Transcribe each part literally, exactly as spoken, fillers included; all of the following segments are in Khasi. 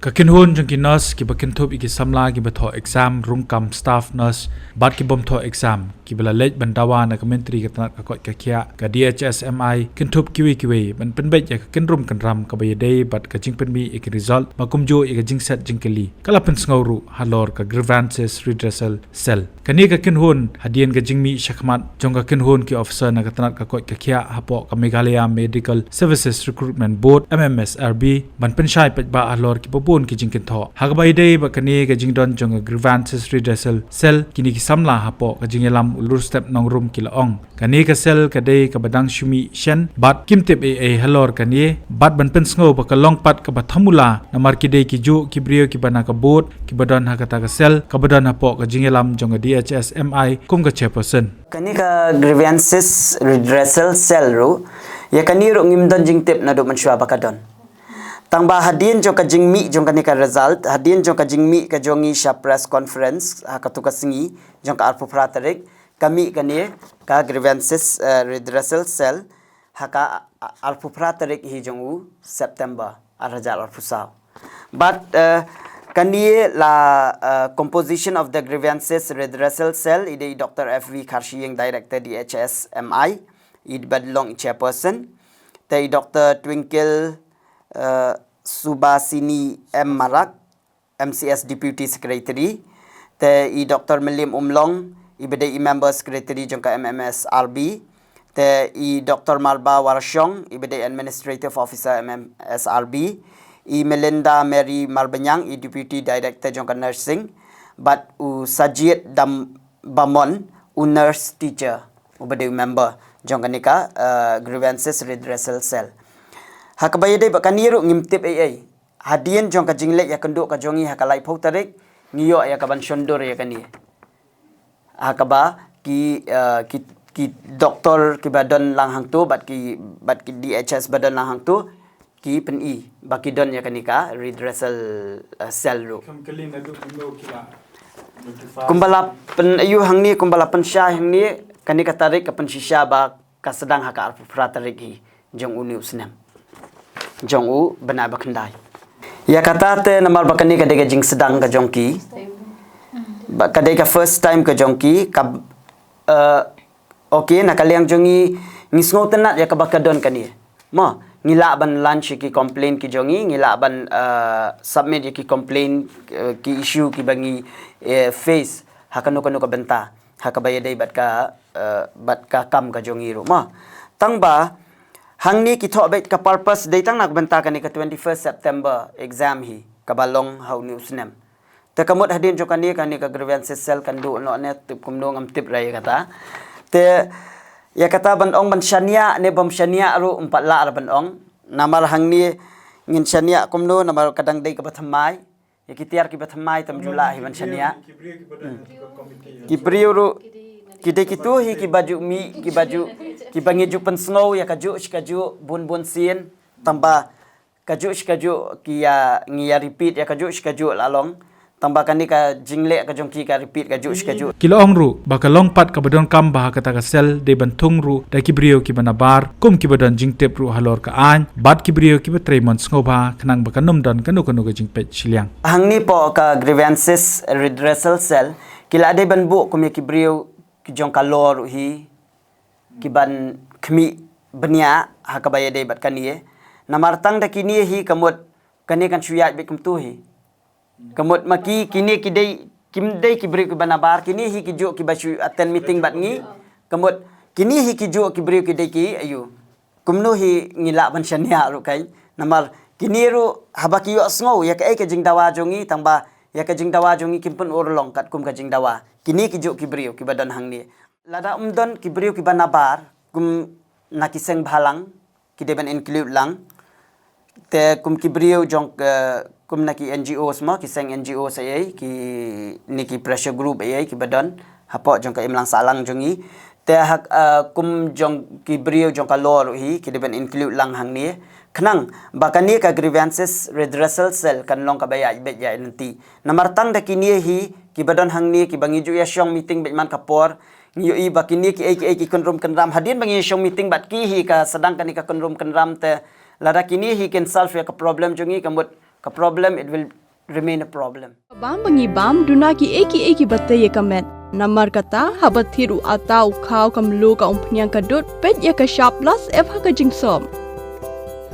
Ka kynhun jong ki nurse kiba kynthup ïa ki samla kiba thoh exam rung kam staff nurse bad ki bym thoh exam kiba la leit ban dawa na ka myntri ka tnat ka koit ka khiah ka D H S M I kynthup kiwei kiwei ban pynbeit ïa ka kynrum kynram kaba ïadei bad ka jingpynmih ïa ki result ba kumjuh ïa ka jingset jingkylli ka la pynsngew ruh halor ka grievances redressal cell. Kane ka kynhun hadien ka jingmih shakhmat jong ka kynhun ki officer na ka tnat ka koit ka khiah hapoh ka Meghalaya Medical Services Recruitment Board, M M S R B, ban pynshai paidbah halor kiba bun ki jingkynthoh. Ha kaba ïadei bad kane ka jingdon jong ka grievances redressal cell, kine ki samla hapoh ka jingïalam u Lurstep Nongrum ki la ong, kane ka cell ka dei kaba dang shu mih shen bad kim tip ei ei halor kane bad ban pynsngew ba ka long pat kaba thamula namar ki dei kijuh ki briew kiba na ka board kiba don ha kata ka cell kaba don hapoh ka jingïalam jong ka D H S M I kum ka chairperson. Kane ka grievances redressal cell ruh, ïa kane ruh ngim don jingtip naduh mynshuwa ba ka don. Tangba hadien jong ka jingmih jong kane ka result, hadien jong ka jingmih ka jong ngi sha press conference ha katu ka sngi jong ka arphew phra tarik, ka mih kane ka grievances, eh, redressal cell ha ka, a-, arphew phra tarik hi jong u September ar hajar arphew saw. Bad, eh, kane la, eh, composition of the grievances redressal cell, i dei i Doctor F V Kharshiing, Director D H S M I, i bad long i chairperson, te i Doctor Twinkle, eh, Subasini M Marak, M C S Deputy Secretary, te i Doctor Mylliem Umlong, i ba dei i Member Secretary jong ka M M S R B, te i Doctor Marba Warshong, i ba dei Administrative Officer M M S R B, i Melinda Mary Marbaniang, i Deputy Director jong ka Nursing, bad u Sajid Dam Bamon, u nurse teacher, u ba dei u member jong kane ka, eh, grievances redressal cell. Ha kaba ïadei bad kane ruh ngim tip ei ei. Hadien jong ka jingleit ïakynduh ka jong ngi ha ka laiphew tarik, ngi ïoh ïa ka ban shon dur ïa kane. Ha kaba ki, eh, ki, ki doktor kiba don lang hangto bad ki, bad ki D H S ba don lang hangto, ki pyni ba ki don ïa kane ka redressal, eh, cell ruh. Kam kylli naduh mynno ki la notify. Kumba la pyn-, ïoh hangne, kumba la pynshai hangne, kane ka tarik ka pynshisha ba ka sdang ha ka arphew phra tarik hi jong une u snem, jong u bnai ba khyndai. Ïa kata te namar ba kane ka dei ka jingsdang ka jong ki, ba ka dei ka first time ka jong ki, ka, eh, okay, na ka liang jong ngi, ngi sngewtynnat ïa kaba ka don kane. Mo, ngi lah ban launch ïa ki complaint ki jong ngi, ngi lah ban, eh, submit ïa ki complaint, eh, ki issue kiba ngi, eh, face ha kano kano ka bynta ha kaba ïadei bad ka, eh, bad ka kam ka jong ngi ruh mo. Tangba hangne ki thoh beit ka purpose dei tang na ka bynta kane ka twenty-first September exam hi kaba long ha une u snem. Te ka mut hadien jong kane, kane ka grievances cell kan duh noh ne, tip kumno ngam tip re ïa kata. Te ïa kata ban ong ban shaniah ne bym shaniah ruh ym pat lah re ban ong. Namar hangne ngin shaniah kumno, namar ka dang dei kaba thymmai. Ïa ki tiar kiba thymmai tam ju lah hi ban shaniah. Ki briew ruh ki dei kito hi kiba ju mih, kiba ju, kiba ngi ju pynsngew ïa kajuh shi kajuh bun bun sien. Tangba kajuh shi kajuh ki ïa, ngi ïa repeat ïa kajuh shi kajuh la long. Tangba kane ka jingleh ka jong ki ka repeat kajuh shi kajuh. Ki la ong ruh ba ka long pat kaba donkam ba ha kata ka cell dei ban thung ruh da ki briew kiba nabar kum kiba don jingtip ruh halor ka aiñ bad ki briew kiba trei mon sngewbha khnang ba kan ym don kano kano ka jingpeit shiliang. Hangne hapoh ka grievances redressal cell ki la dei ban buh kum ïa ki briew ki jong ka law ruh hi, ki ban khmih bniah ha kaba ïadei bad kane. Namar tang da kine hi ka mut kane kan shu ïaid beit kumto hi. Ka mut ma ki, kine ki dei, kim dei ki briew kiba nabar, kine hi ki juh kiba shu attend meeting bad ngi. Ka mut kine hi ki juh ki briew ki dei ki aiu. Kumno hi ngi lah ban shaniah ruh kai. Namar kine ruh haba ki ïohsngew ïa kaei ka jingdawa jong ngi, tangba ïa ka jingdawa jong ngi kim pynurlong katkum ka jingdawa kine ki juh ki briew kiba don hangne. Lada ym don ki briew kiba nabar kum na ki seng bhalang, ki dei ban include lang. Te kum ki briew jong, eh, kum na ki N G Os mo, ki seng N G Os ei ei, kine ki pressure group ei ei kiba don hapoh jong ka imlang sahlang jong ngi. Te ha, eh, kum jong ki briew jong ka law ruh hi ki dei ban include lang hangne. Khnang ba kane ka grievances redressal cell kan long kaba ïaid beit ïaid lynti. Namar tang da kine hi kiba don hangne kiba ngi ju ïa shong meeting beit man ka por, ngi ïohi ba kine kiei kiei ki kynrum kynram, hadien ba ngi ïa shong meeting bad ki hi ka sdang kane ka kynrum kynram. Te lada kine hi kin solve ïa ka problem jong ngi ka mut ka problem, it will remain a problem. Bam ba ngi bam duna ki ei ki ei ki ba tei ïa ka met. Namar kata haba thied u ata u khaw ka mluh ka umphniang ka dud peit ïa ka shap plus F ha ka jingsop.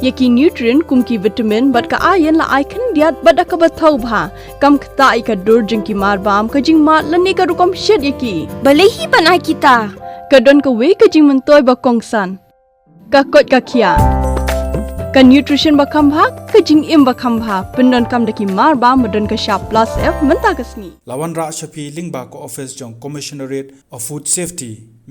Ïa ki nutrient kum ki vitamin bad ka iron la ai khyndiat bad da kaba thaw bha. Kam ktah ïa ka dur jong ki mar bam ka jingmad lane ka rukom shet ïa ki. Balei hi ban ai kita? Ka don kawei ka jingmyntoi ba kongsan. Ka koit ka khiah. Ka nutrition ba kham bha, ka jingim ba kham bha. Pyndonkam da ki mar bam ba don ka shap plus F mynta ka sngi. La wanrah sha phi lyngba ka office jong Commissionerate of Food Safety.